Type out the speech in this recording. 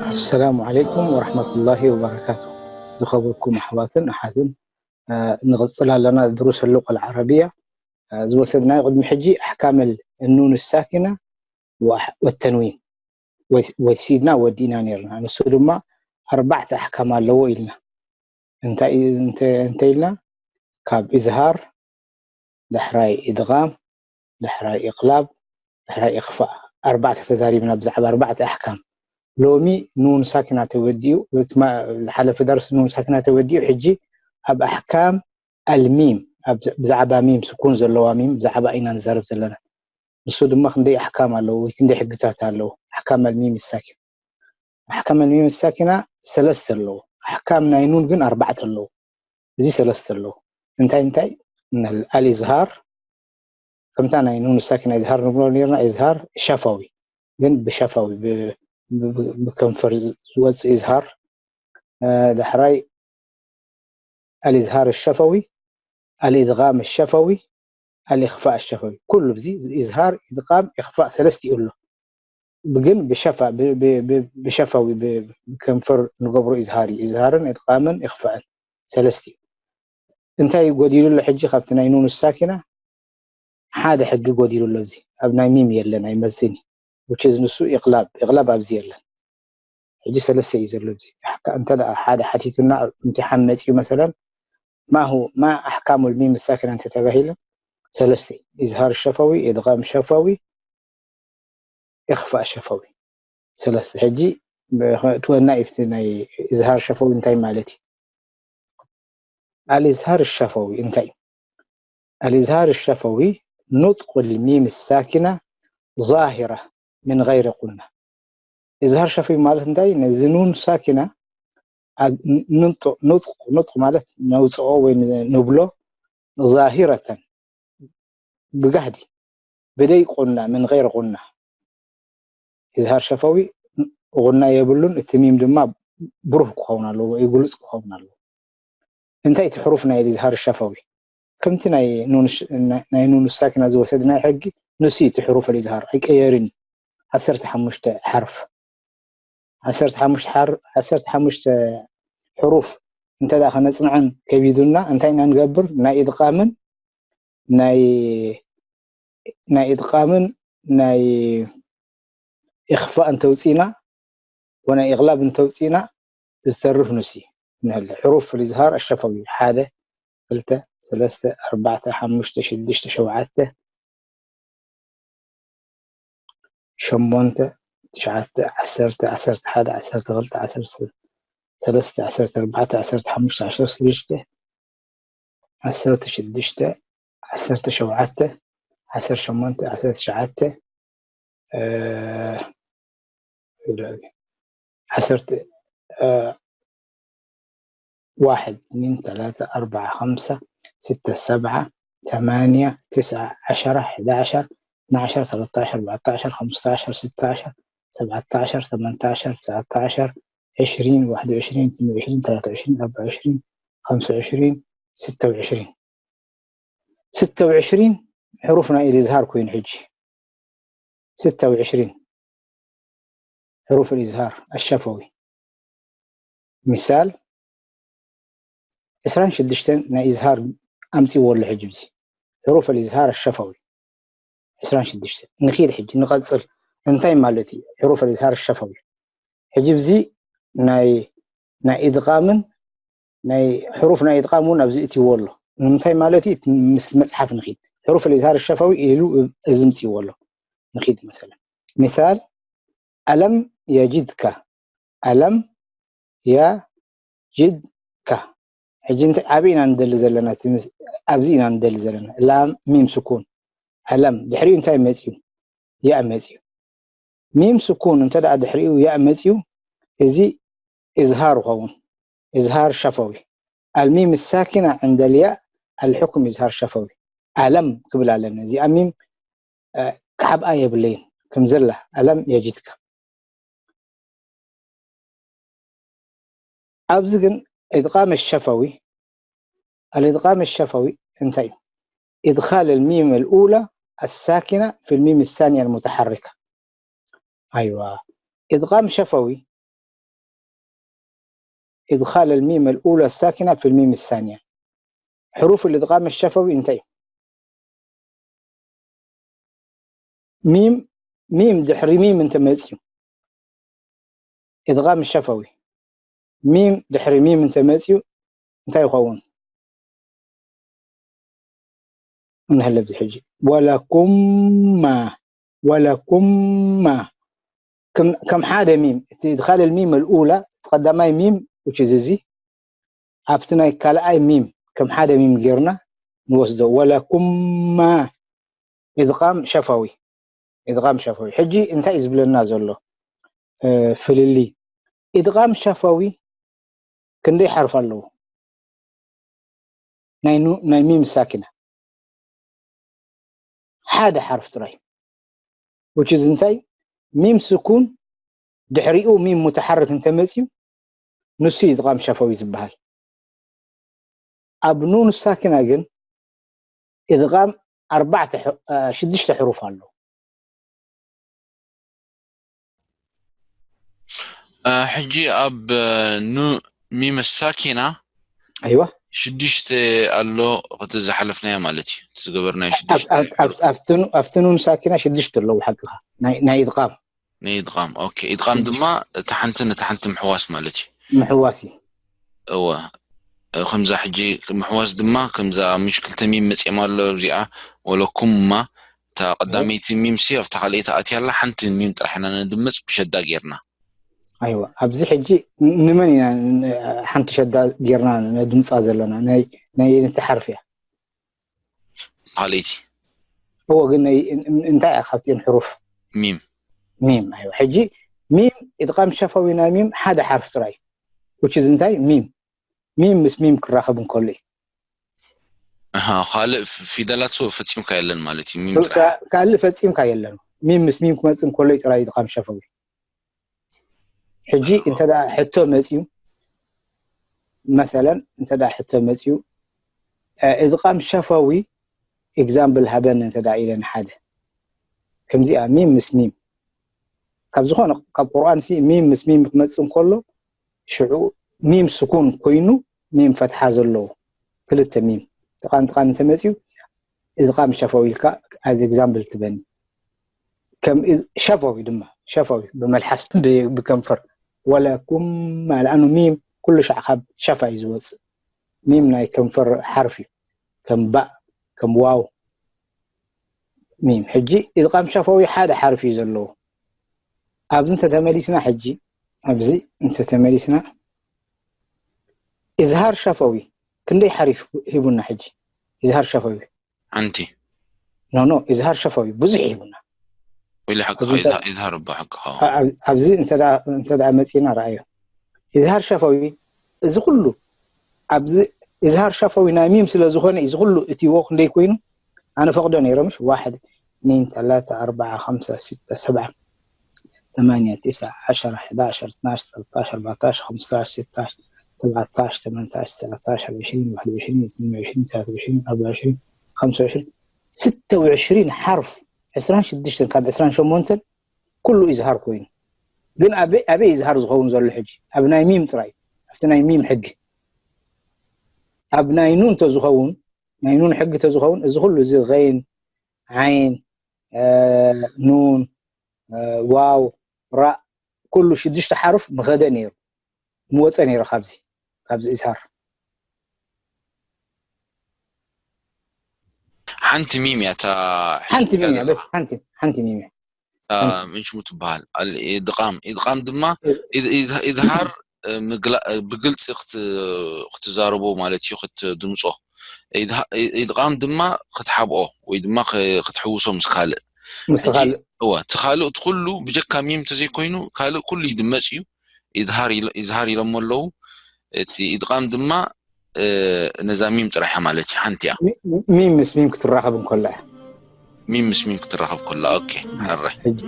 السلام عليكم ورحمة الله وبركاته. ዝኸበርኩም ኣሕዋትን ኣሓትን፣ ንቕጽል ኣለና ድሩስ ሉቀል ዓረብያ። ዝወሰድናዮ ቅድሚ ሕጂ ኣሕካመል ኑን ሳኪና ወተንዊን ወሲድና ወዲእና ነርና። ንሱ ድማ ኣርባዕተ ኣሕካም ኣለዎ ኢልና። እንታይ ኢልና? ካብ ኢዝሃር፣ ዳሕራይ ኢድጋም፣ ዳሕራይ ኢቕላብ፣ ዳሕራይ ኢኽፋእ። ኣርባዕተ ተዛሪብና ብዛዕባ ኣርባዕተ ኣሕካም። ሎሚ ኑን ሳኪና ተወዲኡ፣ ዝሓለፈ ደርሲ ኑን ሳኪና ተወዲኡ፣ ሕጂ ኣብ ኣሕካም ኣልሚም፣ ብዛዕባ ሚም ስኩን ዘለዋ ሚም ብዛዕባ ኢና ንዛረብ ዘለና። ንሱ ድማ ክንደይ ኣሕካም ኣለዎ ወይ ክንደይ ሕግታት ኣለዎ። ኣሕካም ኣልሚም ሳኪን ኣሕካም ኣልሚም ሳኪና ሰለስተ ኣለዎ። ኣሕካም ናይ ኑን ግን ኣርባዕተ ኣለዎ። እዚ ሰለስተ ኣለዎ። እንታይ እንታይ? ኣልኢዝሃር፣ ከምታ ናይ ኑን ሳኪና ኢዝሃር ንብሎ ነርና፣ ኢዝሃር ሸፋዊ፣ ግን ብሸፋዊ ብከንፈር ዝወፅእ ኢዝሃር። ዳሕራይ ኣልኢዝሃር ሸፈዊ፣ ኣልኢድጋም ሸፈዊ፣ ኣልኢኽፋእ ሸፈዊ። ኩሉ ብዚ ኢዝሃር፣ ኢድጋም፣ ኢኽፋእ ሰለስቲኡ ኣሎ። ግን ብሸፋ ብሸፋዊ ብከንፈር ንገብሮ ኢዝሃር እዩ። ኢዝሃርን ኢድጋምን ኢኽፋእን ሰለስቲኡ። እንታይ ጎዲሉ ኣሎ ሕጂ ካብቲ ናይ ኑን ሳኪና? ሓደ ሕጊ ጎዲሉ ኣሎ። ኣብዚ ኣብ ናይ ሚም የለን፣ ኣይመጽእን እዩ። Which is ንሱ ኢቕላብ፣ ኢቕላብ ኣብዚ የለን። ሕጂ ሰለስተ እዩ ዘሎ። እዚ እንተ ሓደ ሓቲቱና፣ እምቲሓን መፅኡ መሰለን፣ ማሁ ማ ኣሕካሙ ልሚም ሳኪና እንተተባሂለ፣ ሰለስተ፣ ኢዝሃር ሸፈዊ፣ ኢድጋም ሸፈዊ፣ ኢኽፋእ ሸፈዊ። ሰለስተ። ሕጂ እትወና ኢፍቲ ናይ ኢዝሃር ሸፈዊ እንታይ ማለት እዩ? ኣልኢዝሃር ሸፈዊ እንታይ እዩ? ኣልኢዝሃር ሸፈዊ ኑጥቁ ልሚም ሳኪና ዛሂራ ምን ገይሪ ቁና። ኢዝሃር ሸፈዊ ማለት እንታይ? ነዚ ኑን ሳኪና ኑጥቁ ማለት ነውፅኦ ወይ ንብሎ ዛሂረተን ብጋህዲ ብደይ ቁና ምን ገይሪ ቁና። ኢዝሃር ሸፈዊ ቁና የብሉን። እቲ ሚም ድማ ብሩህ ክኸውን ኣለዎ ወይ ግሉፅ ክኸውን ኣለዎ። እንታይ እቲ ሕሩፍ ናይ ኢዝሃር ሸፈዊ? ከምቲ ናይ ኑን ሳኪና ዝወሰድናዮ ሕጊ፣ ንሱ እቲ ሕሩፍ ኢዝሃር ኣይቀየርን። ዓሰርተ ሓሙሽተ ሓርፍ፣ ዓሰርተ ሓሙሽተ ሕሩፍ እንተ ከነፅንዐን ከቢዱና፣ እንታይ ኢና ንገብር? ናይ ኢድቃምን ናይ ናይ ኢድቃምን ናይ ኢኽፋእ እንተውፂና ወናይ ኢቕላብ እንተውፂና ዝተርፍ ንሱ እዩ። ንህለ ሕሩፍ ልዝሃር ኣሸፈዊ ሓደ ክልተ ሰለስተ ኣርባዕተ ሓሙሽተ ሽዱሽተ ሸውዓተ ሸሞንተ ትሽዓተ ዓሰርተ ዓሰርተ ሓደ ዓሰርተ ክልተ ዓሰርተ ሰለስተ ዓሰርተ ኣርባዕተ ዓሰርተ ሓሙሽተ ዓሰርተ ሽዱሽተ ዓሰርተ ሽዱሽተ ዓሰርተ ሸውዓተ ዓሰርተ ሸሞንተ ዓሰርተ ትሽዓተ ዓሰርተ ዋሕድ ምን ተላተ ኣርባዓ ኸምሳ ስተ ሰብዓ ተማንያ ትስዓ ዓሸራ ሕዳዓሸር ትናዓሸር ተለታዓሸር ኣርባዕተዓሸር ኸምስታዓሸር ስታዓሸር ሰብዓታዓሸር ተመንታዓሸር ትስዓታዓሸር ዕሽሪን ዋሕድ ዕሽሪን ትንዓሽሪን ተላተ ዕሽሪን ኣርባዓ ዕሽሪን ኸምሳ ዕሽሪን ስተ ዕሽሪን ስተ ዕሽሪን ሕሩፍ ናይ ኢዝሃር ኮይኑ ሕጂ ስተ ዕሽሪን ሕሩፍ ኢዝሃር ኣሸፈዊ ምሳል ዕስራን ሽዱሽተን ናይ ኢዝሃር ኣምፂዎ ኣሎ ሕጂ ብዚ ሕሩፍ ኢዝሃር ኣሸፈዊ ዕስራን ሽዱሽተን ንኺድ ሕጂ ንቐፅል እንታይ ማለት እዩ ሕሩፍ ኢዝሃር ኣሸፈዊ ሕጂ ብዚ ናይ ናይ ኢድቃምን ናይ ሕሩፍ ናይ ኢድቃም እውን ኣብዚ እትይዎ ኣሎ ንምንታይ ማለት እዩ ምስቲ መፅሓፍ ንኺድ ሕሩፍ ልዝሃር ሸፈዊ ኢሉ እዚ ምፅይዎ ኣሎ ንኺድ መሰለ ምሳል ኣለም የጅድካ ኣለም የጅድካ ሕጂ እንታይ ኣበይ ኢና ንደሊ ዘለና ኣብዚ ኢና ንደሊ ዘለና ላም ሚም ስኩን ኣለም ድሕሪኡ እንታይ መፅዩ ያእ መፅዩ ሚም ስኩን እንተ ደኣ ድሕሪኡ ያእ መፅዩ እዚ እዝሃር ይኸውን እዝሃር ሸፈዊ الميم الساكنة عند الياء الحكم إظهار شفوي ألم ክብል ኣለኒ እዚኣ ሚም ክሓብኣ የብለይን ከም ዘላ ألم يجدك ኣብዚ ግን إدغام الشفوي الإدغام الشفوي እንታይ እዩ إدخال الميم الأولى الساكنة في الميم الثانية المتحركة. أيوة. إدغام شفوي، إدخال الميم الأولى الساكنة في الميم الثانية. حروف الإدغام الشفوي انتهي. ميم، ميم دحري ميم انت مزيو. إدغام شفوي. ميم دحري ميم انت مزيو. انت يخون. نهلا بذي حجي. ولكما، ولكما. كم، كم حادة ميم. إدخال الميم الأولى، تقدمي ميم، which is زي. ኣብቲ ናይ ካልኣይ ሚም ከም ሓደ ሚም ጌርና ንወስዶ። ወለኩማ ኢድቓም ሸፋዊ፣ ኢድቓም ሸፋዊ። ሕጂ እንታይ እዩ ዝብለና ዘሎ? እ፣ ፍልልይ። ኢድቓም ሸፋዊ ክንደይ ሓርፍ ኣለዎ? ናይ ኑ-፣ ናይ ሚም ሳኪና ሓደ ሓርፍ ጥራይ። Which is እንታይ? ሚም ስኩን ድሕሪኡ ሚም ሙተሓርክ እንተመፅዩ ንሱ እዩ ኢድቓም ሸፋዊ ዝበሃል። ኣብ ኑን ሳኪና ግን ኢድቓም ኣርባዕተ ሕ-፣ እ፣ ሽዱሽተ ሕሩፍ ኣሎ። እ፣ ሕጂ ኣብ፣ እ፣ ኑ-፣ ሚም ሳኪና ኣይዋ። ሽዱሽተ ኣሎ፣ እቲ ዝሓለፍናዮ ማለት እዩ። እቲ ዝገበርናዮ ኣብ፣ ሽዱሽተ ኣብ፣ ኣብ፣ ሕሩፍ። ኣብቲ ኑ-፣ ኣብቲ ኑን ሳኪና ሽዱሽተ ኣለዉ ሓቅኻ። ናይ፣ ናይ ኢድቓም። ናይ ኢድቓም። ኦኬ። ኢድቓም ድማ እታ ሓንቲ ነታ ሓንቲ ምሕዋስ ማለት እዩ። ምሕዋስ እዩ። እወ። እ፣ ከምዛ ሕጂ ምሕዋስ ድማ ከምዛ ምሽ ክልተ ሚም መጺኦም ኣሎ ኣብዚኣ፣ ወለኩማ፣ እታ ቀዳመይቲ ሚም ሲ ኣብታ ካልኣይቲ ኣትያ ኣላ፣ ሓንቲ ሚም ጥራሕ ኢና ነድምጽ ብሸዳ ጌርና። ኣይዋ፣ ኣብዚ ሕጂ ን-፣ ንመን ኢና ን-፣ ሓንቲ ሸዳ ጌርና ነድምጻ ዘለና? ናይ፣ ናይ ኣየነይቲ ሓርፍ እያ? ካልኣይቲ። እዎ፣ ግን ናይ፣ ን-፣ ን-፣ እንታይ እያ ካብቲአን ሕሩፍ? ሚም። ሚም፣ ኣይዋ። ሕጂ ሚም፣ ኢድቓም ሸፋዊ ናይ ሚም ሓደ ሓርፍ ጥራይ። Which is እንታይ? ሚም። ሚም ምስ ሚም ክራኸብ እንከሎ እዩ። ኣሃ፣ ካልእ ፍ-፣ ፊደላት ሶ ፈጺምካ የለን ማለት እዩ። ሚም ጥራሕ። ካ-፣ ካልእ ፈጺምካ የለን። ሚም ምስ ሚም ክመጽእ እንከሎ እዩ ጥራይ ኢድቓም ሸፋዊ። ሕጂ እንተ ደኣ ሕቶ መጽዩ፣ መሰለን፣ እንተ ደኣ ሕቶ መጽዩ፣ እ፣ ኢድቓም ሸፋዊ ኤግዛምፕል ሃበኒ እንተ ደኣ ኢለ ንሓደ። ከምዚኣ ሚም ምስ ሚም። ካብ ዝኾነ፣ ካብ ቁርኣን ሲ ሚም ምስ ሚም ክመጽእ እንከሎ፣ ሽዑ ሚም ስኩን ኮይኑ፣ ሚም ፈትሓ ዘለዎ። ክልተ ሚም። ጥቓን ጥቓን እንተ መጽዩ፣ ኢድቓም ሸፋዊ ኢልካ፣ as ኤግዛምፕል ትበኒ። ከም ኢ-፣ ሸፋዊ ድማ፣ ሸፋዊ ብመልሓስ፣ ብ-፣ ብከንፈር። ወለኩማ፣ ለኣኑ ሚም ኩሉ ሻዕ ካብ ሸፋ እዩ ዝወጽእ። ሚም ናይ ከንፈር ሓርፍ እዩ። ከም ባእ፣ ከም ዋው። ሚም። ሕጂ ኢድቓም ሸፋዊ ሓደ ሓርፍ እዩ ዘለዎ። ኣብዚ እንተተመሊስና ሕጂ፣ ኣብዚ እንተተመሊስና፣ ኢዝሃር ሸፋዊ ክንደይ ሓርፍ ሂቡና ሕጂ? ኢዝሃር ሸፋዊ። ሓንቲ። ኖ፣ ኖ፣ ኢዝሃር ሸፋዊ ብዙሕ ሂቡና። ወይለ ሓቅኻ፣ ኣብዚ እንተ-፣ ኢዝሃ-፣ ኢዝሃር እባ ሓቅኻ። ኣ-፣ ኣብ-፣ ኣብዚ እንተ ደኣ፣ እንተ ደኣ መጺና ረኣዮ። ኢዝሃር ሸፋዊ፣ እዚ ኩሉ፣ ኣብዚ ኢዝሃር ሸፋዊ ናይ ሚም ስለ ዝኾነ፣ እዚ ኩሉ እትይዎ ክንደይ ኮይኑ? ኣነ ፈቕዶ ነይረ፣ ምሽ? ዋሕድ፣ እትኒን፣ ተላታ፣ ኣርባዓ፣ ኸምሳ፣ ሲታ፣ ሰብዓ፣ ተማንያ፣ ቲስዓ፣ ዓሸራ፣ ሕዳሸር፣ እትናሽ፣ ተልታሽ፣ ኣርባዕታሽ፣ ኸምስታሽ፣ ሲታሽ፣ ሰብዓታሽ፣ ተመንታሽ፣ ትስዓታሽ፣ ዓሰርተ፣ ዋሕድ፣ ዕስሪን፣ እትኒን፣ ዕስሪን፣ ተላታ፣ ዕስሪን፣ ኣርባዓ፣ ዕስሪን፣ ኸምሳ፣ ዕስሪን፣ ስተ፣ ዕስሪን ሓርፍ፣ ዕስራን ሽዱሽተን ካብ ዕስራን ሸሞንተን ኩሉ ኢዝሃር ኮይኑ። ግን ኣበይ፣ ኣበይ ኢዝሃር ዝኸውን ዘሎ ሕጂ? ኣብ ናይ ሚም ጥራይ፣ ኣብቲ ናይ ሚም ሕጊ። ኣብ ናይ ኑን ተዝኸውን፣ ናይ ኑን ሕጊ ተዝኸውን፣ እዚ ኩሉ እዚ ገይን፣ ዓይን፣ እ፣ ኑን፣ እ፣ ዋው፣ ራእ፣ ኩሉ ሽዱሽተ ሓሩፍ ምኸደ ነይሩ፣ ምወፀ ነይሩ ካብዚ፣ ካብዚ ኢዝሃር። ሓንቲ ሚም እያ እታ ሓንቲ ሚም እያ፣ በስ ሓንቲ፣ ሓንቲ ሚም እያ። አ፣ ሓንቲ። ምን ሽሙ ትበሃል? ኣል-፣ ኢድቓም። ኢድቓም ድማ እ- ኢድ-፣ ኢድ-፣ ኢድሃር፣ እ፣ ምግላ-፣ እ፣ ብግልጺ ክት-፣ ክትዛረቦ ማለት እዩ፣ ክትድምጾ። ኢድሃ-፣ ኢ-፣ ኢድቓም ድማ ክትሓብኦ ወይ ድማ ክ-፣ ክትሕውሶ ምስ ካልእ። ምስቲ ሕጂ፣ ካልእ። እወ፣ እቲ ካልእ እቲ ኩሉ ብጀካ ሚም እንተዘይኮይኑ፣ ካልእ ኩሉ ይድመጽ እዩ። ኢድሃር ኢሎ-፣ ኢዝሃር ኢሎሞ ኣለዉ። እቲ ኢድቓም ድማ፣ እ፣ ነዛ ሚም ጥራሕ እያ ማለት እዩ፣ ሓንቲ እያ። ሚ-፣ ሚ-፣ ሚም ምስ ሚም ክትራኸብ እንከላ እያ። ሚም ምስ ሚም ክትራኸብ ከላ፣ ኦኬ፣ ሕራይ። ሕጂ